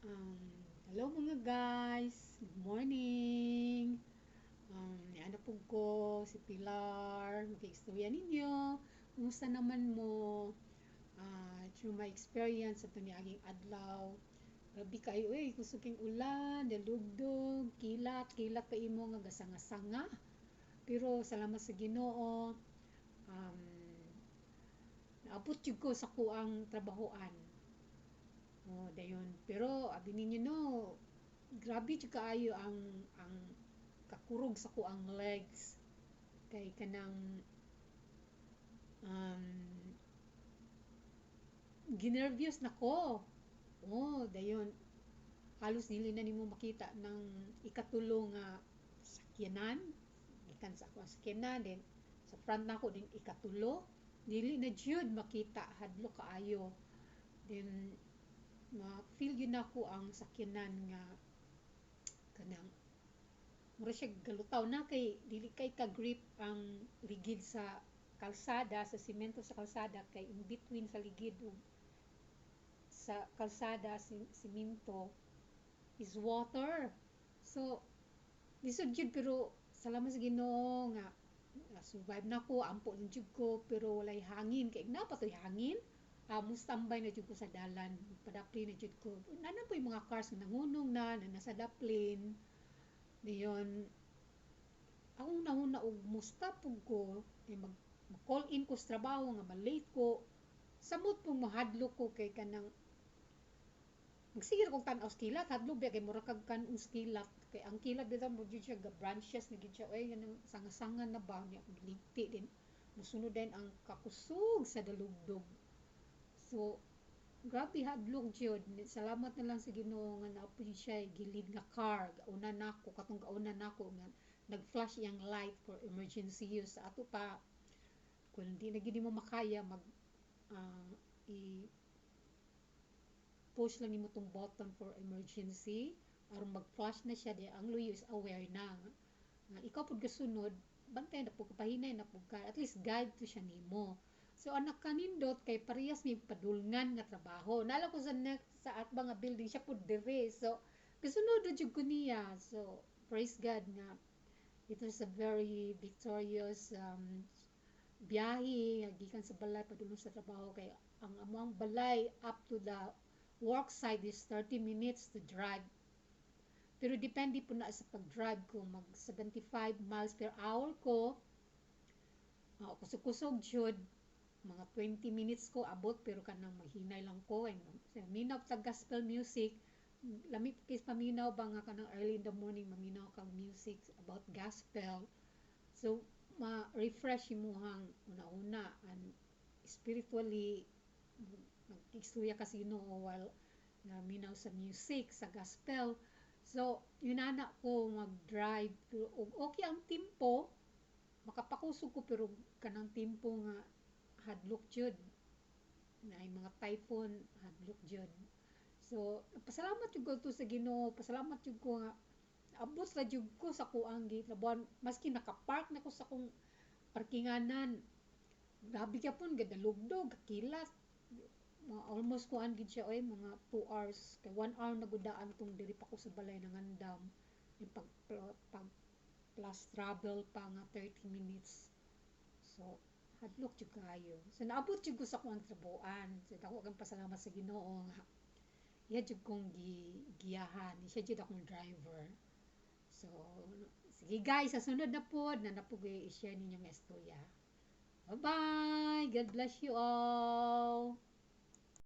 Hello mga guys, good morning. Ano po ko, si Pilar, makiistorya ninyo. Kumusta naman mo? Through my experience sa niaging adlaw. Grabe kayo eh, kusog king ulan, dalugdog, kilat, kilat pa imo nga gasanga-sanga. Pero salamat sa Ginoo, naabot jud ko sa kuang trabahoan. Oh, dayon. Pero abi ninyo no, grabe jud kaayo ang kakurog sa kuang legs kay kanang ginervyos na ko. Oh, dayon halos dili na nimo makita ng ikatulo nga sakyanan. Gikan sa akong sakyanan, then sa front nako din ikatulo, dili na jud makita, hadlok kaayo. Then ma-feel gyud nako ang sakyanan nga kanang mura siya galutaw na kay dili kay ka-grip ang ligid sa kalsada, sa simento sa kalsada, kay in between sa ligid ug sa kalsada simento is water. So lisod gyud, pero salamat sa Ginoo nga survive na ko, ampo lang jud ko, pero walay hangin kay naa pa toy hangin. Mustambay na jud ko sa dalan, padapli na jud ko. Naa na po'y mga cars nga nangunong na, na nasa daplin. Dayon akong nahuna og mo-stop pud ko, kay mag-call in ko sa trabaho nga ma-late ko. Samot pong mahadlok ko kay kanang magsige ra kog tan-aw sa kilat, hadlok biya kay mura kag kan-on sa kilat, kay ang kilat bitaw mo jud siya ga branches na gid siya oy, kanang sanga-sanga na ba niya ligti din mosunod din ang kakusog sa dalugdog. So grabe hadlok jud. Salamat na lang sa Ginoo nga naa pod siya gilid nga car, gauna nako, katong gauna nako nga nag-flash iyang light for emergency use. Sa ato pa kung di na gyud nimo makaya, mag i push lang nimo tong button for emergency aron mag-flash na siya, di ang luyo is aware na nga ikaw pud gasunod, bantay na pud ka, pahinay na pud ka, at least guide to siya nimo. So ang nakanindot kay parehas mi padulngan nga trabaho. Naa ko sa next sa atbang nga building, siya pud diri. So gasunod jud ko niya. So praise God nga it was a very victorious biyahe gikan sa balay padulong sa trabaho, kay ang among balay up to the work site is 30 minutes to drive. Pero depende po na sa pag-drive ko, mag 75 miles per hour ko, kusog-kusog jud, mga 20 minutes ko abot, pero kanang maghinay lang ko and minaw ta gospel music. Lami kay paminaw ba nga kanang early in the morning maminaw kang music about gospel, so ma-refresh imuhang una-una and spiritually nag-istorya ka sa Ginoo while naminaw sa music sa gospel. So yun ana ko mag-drive, pero og okay ang tempo, makapakusog ko, pero kanang tempo nga hadlok jud naay mga typhoon, hadlok jud. So pasalamat jud ko to sa Ginoo, pasalamat jud ko nga abot ra jud ko sa kuang gitrabahoan maski nakapark na ko sa akong parkinganan. Grabe gyapon gadalugdog, kakilat, mga almost kuan gid siya oy, mga 2 hours, kay 1 hour na gudaan tong diri pa ko sa balay nangandam, yung pag plus travel pa nga 30 minutes. So hadlok jud kaayo. So naabot jud ko sa akong trabahoan. So dako kang pasalamat sa Ginoo nga iya jud kong gigiyahan, siya jud akong driver. So sige guys, sa sunod na pod na na i-share ninyo nga istorya. Bye bye, God bless you all.